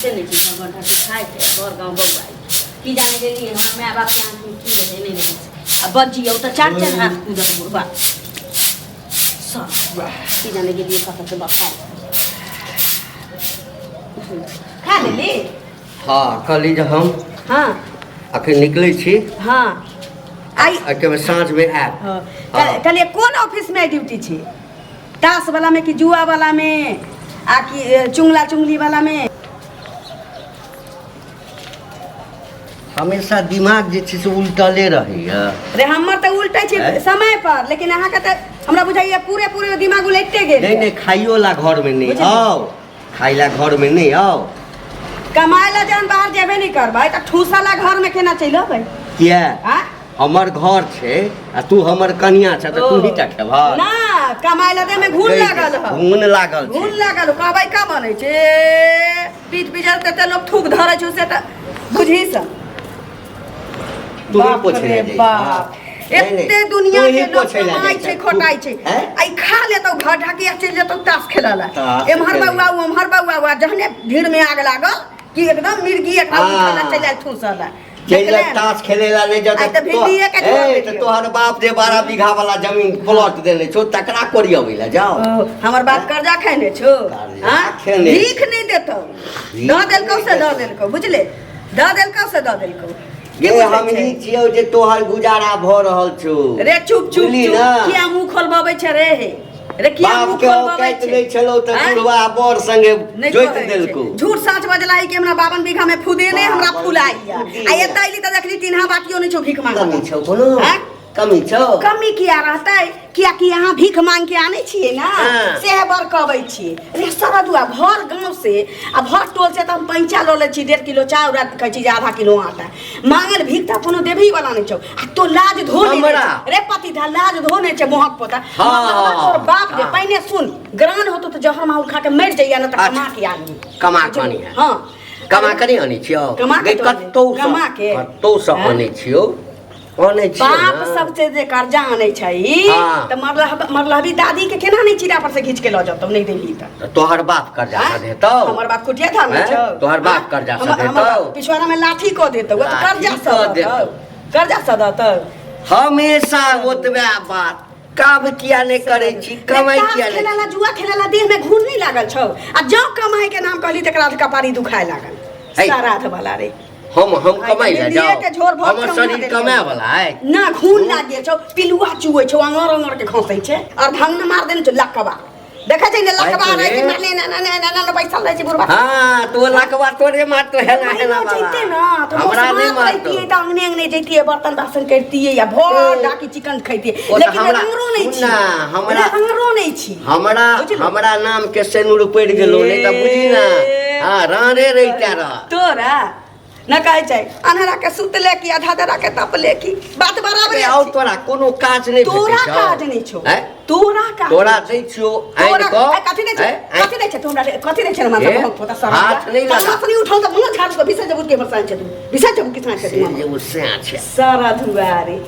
से नहि छै घर घर खाइ छै घर गाँव बौआइ की जाने गेलियै हमरा माय बापके आँखिमे की रहै नहि रहै आ बजियौ तऽ चारि चारि हाथ कूदत बुढ़बा सब की जाने गेलियै कतऽ से बखाय खा लेली। हँ, कहली जे हम अखन निकलै छी। आइ एहिके बाद साँझमे आयब। हँ। कहलियै कोन ऑफिसमे ड्यूटी छै, तास वाला में कि जुआ वाला में आ कि चुंगला चुंगली वाला में? हमेशा दिमाग जे छै से उल्टले रहैया। रे हमर तऽ उल्टे छै आँय? समय पर, लेकिन अहाँके तऽ हमरा बुझाइया पूरे पूरे दिमाग उलटिते गेल। नहि नहि, खाइयो ला घर में नहीं बुझलियै? आउ, खाइ ला घर में नहीं आउ। कमाए ला जहन बाहर जेबे नहीं करबै तऽ ठूसा ला घर में केना चलि अबै? किया? आँ? हमर घर छै आ तू हमर कनिया छ तऽ तू ही टा खेबह? ना, कमाए ला देह में घून लागल ह। घून लागल छै। घून लागल कहबै का बनै छै, पीठ पिजर ते लोग थूक धरै छै से तऽ बुझही से। तू ही बाप पोछै रे लए जाइ बाप। छह। नहीं, नहीं, एते दुनिया तू ही के लोग पोछै लए कमाइ जाइ छै छह। खोटाइ छै। हैं? आ ई खा लेतौ घर ढाकिया चलि जेतौ ताश खेलऽ ला। ताश एम्हर खेलै। बौआ ओम्हर बौआ हुआ, जहने भीड़ में आग लागल कि एकदम मिर्गी एकरा उठल चलि आयल ठूसऽ ला। चलि जा। देखले? ताश खेले ला नहीं जाता। आइ तऽ भिंडिये के झोर ए देखियौ। तऽ तोहर बाप जे 12 बीघा वाला जमीन प्लॉट देने छौ तकरा कोरियबै ला जाओ। ओ, हमर बाप कर्जा खेने छौ? कर्जा हाँ? खेने। भीख नहीं देतौ। भीख दऽ देलकौ नहि से दऽ देतौ। देलकौ, बुझले, दऽ देलकौ से दऽ देलकौ। की ये बुझै हम छै? ही छियौ जे तोहर गुजारा भऽ रहल छौ। रे चुप चुप बुझली चुप ना? किया मुंह खोलबबै छै रे हे रे, किया बाप मुंह के खोलबबै औकात छै? नहि छलौ तऽ आँय? बुढ़वा बर संगे नहि जोति कहै छै। देलकौ। झूठ साँच बजला है कि हमरा 52 बीघा में फुदेने हमरा 52 फुलाइया। फुदेने। आ एतऽ अयली तऽ देखली तीन बाटियो नहि छौ भीख मांगऽ। कमी छौ कोनो? आँय? कमी छौ? कमी किया रहतै? कियाकि अहाँ भीख मांग के आनै छियै ना, हाँ। सेहे बड़ कहबै छियै रे सरदुआ। भर गाँव से आ भर टोल से तऽ हम पैंचा लऽ लै छी, 1.5 किलो चाउर आ कहै छी जे आधा किलो आटा। मांगल भीख तऽ कोनो देबही वाला नहि छौ आ तो लाज धो नहि हमरा? छै रे पतिधा, लाज धो नहि छै मोहक पोता। हाँ। तोर बाप जे हाँ। पहिने सुन, ग्रान होतो तऽ जहर माहौल खा के मरि जइया ना तऽ कमा के आनी। कमा के आनी है। हाँ। कमा के नहि आनै छियौ? कमा के गै, तो आनै। कतौ सँ कमा के। कतौ सँ हाँ? आनै छियौ, आनै छियौ बाप ना? सब से जे कर्जा आनै छै हाँ। तऽ मरलहबी दादी के केना नहि चीरा पर से घीच के लऽ जतौ नहि देली तऽ? तऽ तोहर बाप कर्जा आँय? सधेतौ? हमर बाप कुटिया धान हैं? छौ? तोहर बाप आँय? कर्जा हमर सधेतौ? बाप पिछवाड़ा में लाठी कऽ देतौ, तऽ लाठी कर्जा कऽ सधतौ? देतौ। कर्जा सधतौ? हमेशा ओतबे बात, काम किया नहि करै छी, कमाइ ताश किया नहि? खेलला जुआ खेलला देह में घून नहीं लागल छौ आ जौ कमाई के नाम कहली तकरा कपारी दुखाए लागल। है। श्राद्ध वाला रे। हम कमाइ लए आइ जाउ? के झोर भर हमर के शरीर उमा कमाए वाला है ना? घून लाग गेल छौ, पिलुआ चुए छौ, अंगर अंगर के खसै छै और ढंग न मार देने छौ। लकवा देखै छै ने, लकवा आइ रहै छै। तोरे। मारले ना ना ना ना ना बैसल रहै छै बुढ़वा। हाँ, तो लकवा तोरे मारतो हेना हेना महिनो वाला। जैते ना तऽ हमरा नहि मोसमात मारतो। रहितियै तऽ अंगने अंगने जैतियै, बर्तन बासन करितियै आ भर ए। डाकी चिकन खैतियै। ओ तऽ लेकिन हमरा रंगरो नहि सुन छी। ना, हमरा रंगरो नहि छी। हमरा बुझली? हमरा नाम के सेनुर पड़ि गेलो, नहि तऽ बुझी ना, हाँ, रारे रहिते रह। तोरा न कहै छै अन्हरा के सुतले की आधा दरा के तपले की बात बराबर। अरे और तोरा कोनो काज नहि भेटै तोरा छौ? काज नहि छौ। हैं? तोरा काज तोरा नहि दै छियौ छौ। आनि तोरा कऽ। ए, कथी दै छै? हैं? कथी दै छै तू हमरा? कथी दै छै हमरा? हे? सब पोता सब हाथ नहि लगा। हाथ नहि उठाउ तऽ मुँह झाड़ू के बिसरि जेबू के बरसान छै तू, बिसरि जेबू किसान छै से तू। जे ओ सैं छै। सारा दुआरे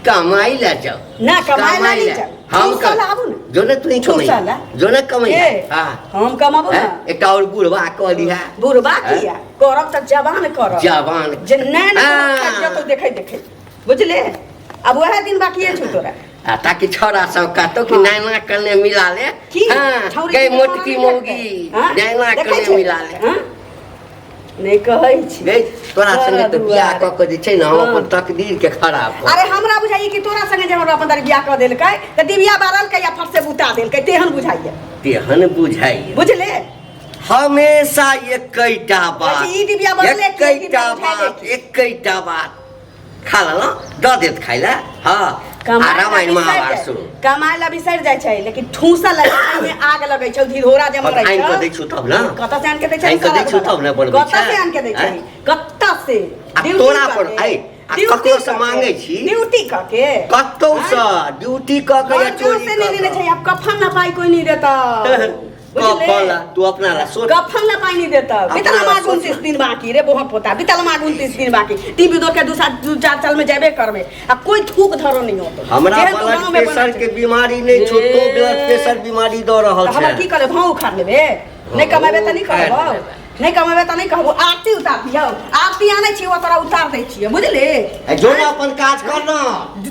कमाइ लए जाउ। ना कमाइ ला नहि लए। जाउ। हम ठूसल आबू ने। जो ने तू ही कमाइ ठूसल ला। जो ने कमाइ। ए, हाँ। हम कमाबू ना। हैं? एकटा और बुढ़वा कऽ लिहा। बुढ़बा हैं? किया करब? तऽ जवान करब। जवान। जे नहि ने हाँ। करब, जतौ देखै देखै बुझले। आब वएह दिन बाकिए छौ तोरा। आ ताकि छौड़ा सब कहतो कि हाँ। नैना कने मिला ले। की? हाँ, छौरी गई के मोटकी छौड़ा नहि मौगी देखतै? हाँ? नैना देखै कने छै? मिला ले। हाँ? नहि कहै छी। गई तोरा संगे तऽ बियाह दुआरे। कऽ के जे छै ने हम हाँ। अपन तकदीर के खराब कऽ अरे हमरा बुझाइए कि तोरा संगे जे हमरा अपन दादी बियाह कऽ देलकै तऽ डिबिया बारलकै या फट से बुता देलकै, तेहन बुझाइए। तेहन बुझाइए। बुझले? हमेशा एकैटा बात। कहै छै, ई डिबिया बदले की, ई डिबिया एकैटा बुझाइले बात की? एकैटा बात। खा लेलहुँ, दऽ देत खाइ लए। हँ, आ कमाय ला रामायण बिसरि महाभारत जाइ शुरू। कमाय ला बिसरि जाइ छै, लेकिन ठूसऽ ला मे आग लगै छौ, धिधोरा जे मरै आनि छौ। कऽ दै छौ तब ने। कतऽ से आनि के दै छै? आनि कऽ दै छौ तब ने बनबै कतऽ छै। से आनि के दै छै? आँय? कतऽ से? आ ड्यूटी तोरा कऽ पर के। ऐ, आ ड्यूटी ककरो से कऽ के। मांगै छी? ड्यूटी कऽ के। कतौसँ ड्यूटी कऽ के या घर गाँव चोरी से नहीं कऽ लेने कऽ। छै। आब कफन ना पाइ कोई नहीं देता। बुझले? कफन ला तू अपना ला सोच। कफन ला पाइ नहीं देता। अपना बितल ला माघ सोच। 29 दिन बाकी रे बोहा पोता, बितल माघ 29 दिन बाकी। टीवी दो के दू साल दू चार साल में जाबे करबे आ कोई थूक धरो नहीं होतो। हमरा जेहन तू ब्लड गाँव में बनल प्रेशर छै। के बीमारी नहि छौ, तो ए। ब्लड प्रेशर बीमारी दऽ रहल तऽ हमरा छै। की करे, भाव उखाड़ लेबे? नहि कमेबे तऽ नहि उखाड़ि करबौ। लेबै। नहि कमेबै तऽ नहि कहबो। आरती उतार दियौ, आरती आनै छियै, ओ तोरा उतार दै छियै, बुझली? ए, जो ना अपन काज कर ना।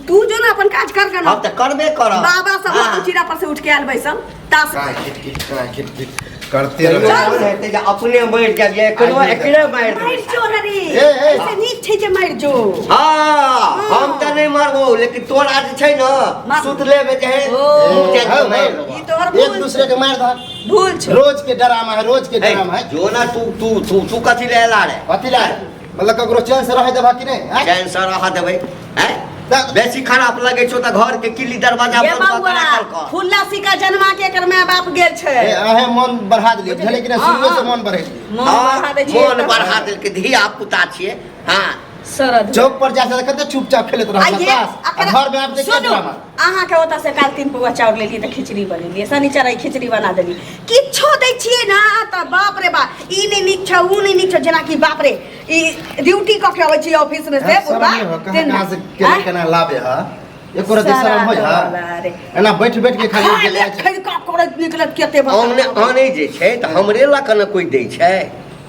तू जो ना अपन काज कर के ना। हम तऽ करबे करब। बाबा सब हाँ। चिड़ा पर से उठ के आयल बैसल तास। काय किट किट काय किट किट करते तैयो रहे। मोन हेतै जे अपने मरि जाइए, एकरो एकरे मारि मरि देबै। जो ने रे। ए, ए। से नीक छै जे मरि जो। हाँ, हम तऽ नहि मरबो, लेकिन तोरा जे छै ने मार। सुतले में जे है ओ। उठि के मारि लेबो। ई तोहर एक भूल दूसरे के मार दह। भूल छौ। रोज के डरामा है, रोज के ए, डरामा है। जो ना तू तू तू तू कथी ले एला रे? कथी ला? मतलब ककरो चैन से रहे देबा कि नहि? आँय? चैन से रह देबै, हैं? बेसी खराब लगै छौ तऽ घर के किल्ली दरवाजा ये बंद कऽ के बौआ राखल कर। खुला सिक्का जन्मा के एकर माय बाप गेल छै। ए, अहें मन बढ़ा देलियै, बुझलियै कि नहि? हाँ, शुरुए से हाँ। मन बढ़े देलियै। मन हाँ, बढ़ा दै छियै मोन तऽ। बढ़ा देलकै, धिया पुता छियै। हाँ। सरद चौक पर जा के कते चुपचाप खेलैत रहत आइये, ताश, आ घर में आबि सुनू, ड्रामा। अहाँके ओतऽ से काल्हि 3 पौआ चाउर लेलियै तऽ खिचड़ी बनेलियै, शनिचर आइ खिचड़ी बना देलियै। किछो दै छियै ना तऽ बाप रे बाप, ई नहि नीक छौ, ऊ नहि नीक छौ, जेनाकि बाप रे ई ड्यूटी कऽ के अबै छी ऑफिस में से शरम बुढ़बा, नहि हो, कहाँ तेना। कहाँ से केना आँय? केना लाबे ह, एको रति शरम होइ ह? सारा रे। एना बैठ बैठ के खाली खा ले, जाइ छै। खै का करैत निकलत केते भऽ आने आने जे छै तऽ हमरे लऽ कऽ ने कोइ दै छै,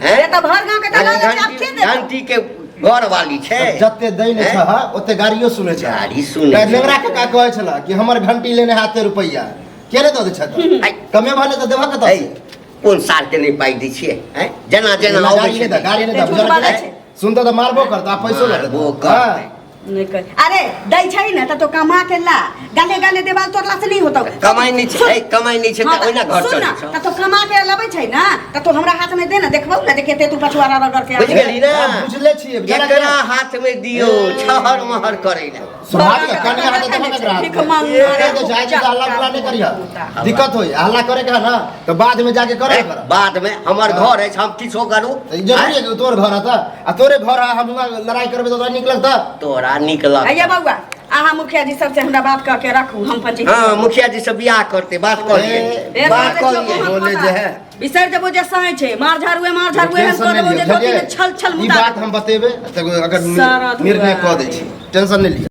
हैं? से तऽ भर गाँव के दलाल छै, आब के देतौ? घंटी के घर वाली छै। जते दै नहि हैं? छह ओते गाड़ियो सुनै छै। गाड़ी सुनै छै। नेंगरा के कहै छला कि हमर घंटी लेने हाथे रुपैआ के नहि दऽ दै छह? आइ। कमे भने तऽ देबह कतऽ ऐ, से? कोन साल के नहि पाइ दै छियै, हैं? जेना जेना ना, अबै गाड़ी छै नहि दऽ, गाड़ी नहि दऽ, झूठ बुझल बाजै कि छै। नहि? सुनतऽ तऽ मारबो करतऽ आ पैसो लऽ मारबो लेतऽ। करतै। हाँ। नहि कर, अरे दै छै ने तऽ तो कमा के ला, गाले गाले देवाल तोड़ला से नहीं होतौ। कमाइ नहि छै, सुन। ऐ, कमाइ नहि छै हाँ, तऽ ओहिना घर सुन चलै ना, छौ। तऽ तो कमा के लबै छै ना तऽ तो हमरा हाथ में दे ना, देखबौ ना जे केते तू पछुआरा रगड़ के बुझि आनै। गेली ना? आब बुझले छियै, बुझला एकरा कि नहि? हाथ में दियौ छहर महर करै लए। स्वाभाविक है, कनिया हाथ देबो ककरा हाथ भीख में? मांगना कहि दै छै, आइ जे हल्ला गुल्ला नहि करिह, दिक्कत होई, हल्ला करे के है ना तऽ बाद में जाके करे ए, कर। बाद में हमर घर अछि, हम किछो करू। तऽ ई जरूरी है कि तोर घर हत आ तोरे घर है, हम हुआं लड़ाई करबै तऽ तोरा नीक लगतऽ? तोरा नीक लगतौ। आइए बौआ, अहाँ मुखिया जी सबसे हमरा बात कऽ के रखू, हम पंचायत। हाँ, मुखिया जी से बियाह करते, बात कऽ लियै, ए, बात कऽ देखियौ, लियै। मुँह बोले जे है। बिसरि जेबो जे सहै छै, मार झाड़ुए मार झाड़ुए हम टेंशन कऽ नहि देबो लिअ, जे धोती में बुझलियै? छल छल ई मुता बात हम बतेबै तऽ अगर सारा निर्णय कऽ दै दुआरे। छी, टेंशन नहि लिअ।